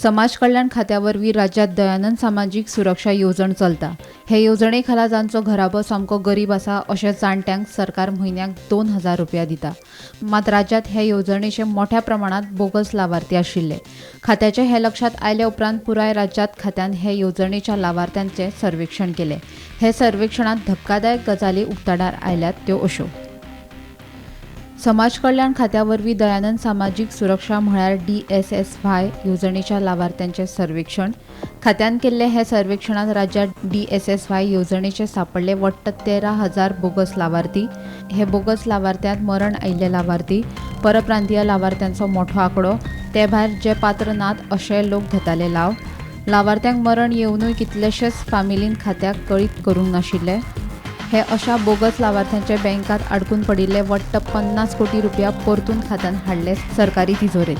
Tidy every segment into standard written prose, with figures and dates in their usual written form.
समाज कल्याण खात्या वरवीं राज्यांत दयानंद सामाजीक सुरक्षा येवजण चलता. हे येवजणे खाला जांचो घराबो सामको गरीब आसा अशे जाणट्यांक सरकार म्हयन्याक 2000 रुपया दिता. मात राज्यांत हे येवजणेचे मोठ्या प्रमाणांत बोगस लावार्थी आशिल्ले. खात्याचे हे लक्षांत आयले उपरांत पुराय राज्यांत खात्यान हे येवजणेच्या लावार्थ्यांचें सर्वेक्षण केलें. हे सर्वेक्षणांत धपकादायक गजाली उक्ताडार आयल्यात त्यो अश्यो. समाज कल्याण खात्या वरवीं दयानंद सामाजीक सुरक्षा म्हळ्यार DSSY येवजणेच्या लावार्थ्यांचें सर्वेक्षण. खात्यान केल्ले हे सर्वेक्षणांत राज्यांत DSSY येवजणेचे सांपडले वट्ट 13,000 बोगस लावार्थी. हे बोगस लावार्थ्यांत मरण आयिल्ले लावार्थी, परप्रांतीय लावार्थ्यांचो मोठो आंकडो, ते भायर जे पात्र नात अशे लोक घेताले लाव. लावार्थ्यांक मरण येवनूय कितलेशेच फामिलीन खात्याक कळीत करूंक नाशिल्ले. हे अशा बोगस लावार्थ्यांच्या बँकात अडकून पडिल्ले वट्ट 50 कोटी रुपया परतून खात्यान हाडले सरकारी तिजोरेत.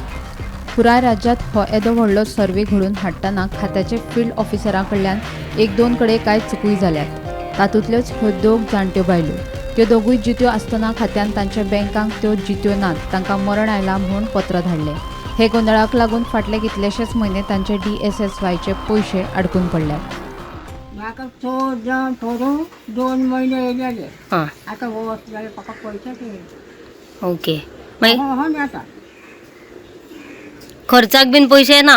पुराय राज्यांत हो येदो व्हडलो सर्वे घडोवन हाडटना खात्याचे फिल्ड ऑफिसरां कडल्यान एक दोन कडेन कांय चुकूय जाल्यात. तातूंतल्योच ह्यो दोग जाणट्यो बायलो. त्यो दोगूय जित्यो आसतना खात्यान तांच्या बँकांक त्यो जित्यो नात, तांकां मरण आयलां म्हूण पत्र धाडलें. हे गोंदळाक लागून फाटले कितलेशेच म्हयने तांचे DSSYचे पयशे अडकून पडल्यात. म्हाका 14 थोडो 2 म्हयने जाले. हां. आतां वर्स जालें म्हाका पयशेच येयना. ओके, मागीर हो हो जाता. खर्चाक बीन पयशे ना?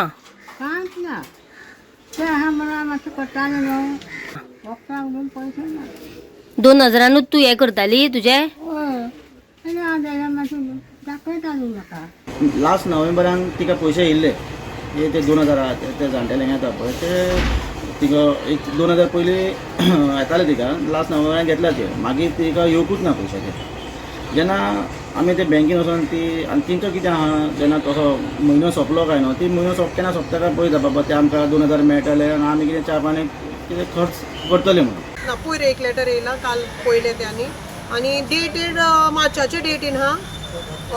कांयच ना. ते आहा म्हणून मातशें करतालें न्हू, वखदाक बीन पयशे ना. 2000नूच तूं हें करताली तुजें? हय, आनी हांव जाल्यार मातशें दाखयतालीं म्हाका. लास्ट नोव्हेंबरान तिका पयशे येयल्ले, हे ते 2000 आहा ते जाणटेल्यांक येता पळय ते, तिका एक 2000 पयलीं येताले तिका, लास्ट नोव्हेंबरान घेतल्या ते, मागीर तिका येवकूच ना पयशे ते. जेन्ना आमी ते बँकेन वचोन ती आनी तेंचो कितें आहा, जेन्ना तसो म्हयनो सोंपलो काय न्हू, ती म्हयनो सोंप केन्ना सोंपता काय पळयता, बाबा ते आमकां 2000 मेळटले आनी आमी कितें च्या पाणी कितें खर्च करतले म्हणून. ना, पयर एक लेटर येयला, काल पयलें तें. आनी आनी डेटेड मार्चाचे डेटीन हा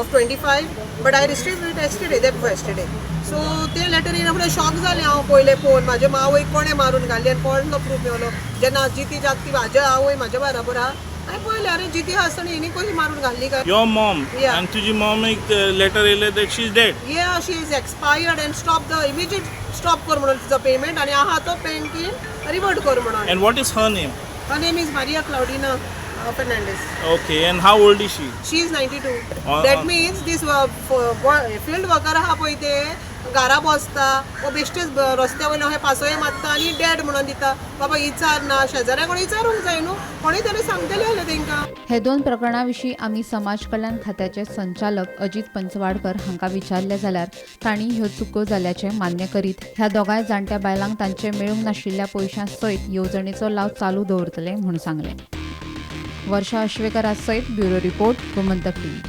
of 25, but I receive it yesterday, day before yesterday. So ते लेटर येयना फुडें शॉक जालें हांव. पयलें पळोवन म्हाजे मावयक कोणें मारून घाली आनी कोणलो प्रूफ मेवलो. जेन्ना जिती जागती म्हाज्या आवय म्हाज्या बराबर आहा, हांवें पळयलें, अरे जिती आसतना हेणी कशी मारून घाल्ली काय? Your mom? Yeah. And तुजी mom एक लेटर येयलें that she is dead? Yeah, she is expired and stop the immediate, stop कर म्हणून तिचो पेमेंट आनी आहा तो बँकेन रिवर्ट कर म्हणून. And what is her name? Her name is Maria Claudina Fernandez. Okay, and how old is she? She is 92. That means this field worker आहा पळय, ते घरा बसता वो बेश्टेच रस्त्या वयल्यान अशें पासय मारता आनी डेड म्हणून दिता. बाबा विचार ना, शेजाऱ्या कोणी विचारूंक जाय न्हू, कोणी तरी सांगतले जाल्यार तेंकां. हे दोन प्रकरणा विशीं आमी समाज कल्याण खात्याचे संचालक अजित पंचवाडकर हांकां विचारलें जाल्यार तांणी ह्यो चुको जाल्याचें मान्य करीत ह्या दोगांय जाणट्या बायलांक तांचे मेळूंक नाशिल्ल्या पयशां सयत येवजणेचो लाव चालू दवरतले म्हूण सांगलें. वर्षा अश्वेकरा सयत ब्युरो रिपोर्ट, गोमंतक टीव्ही.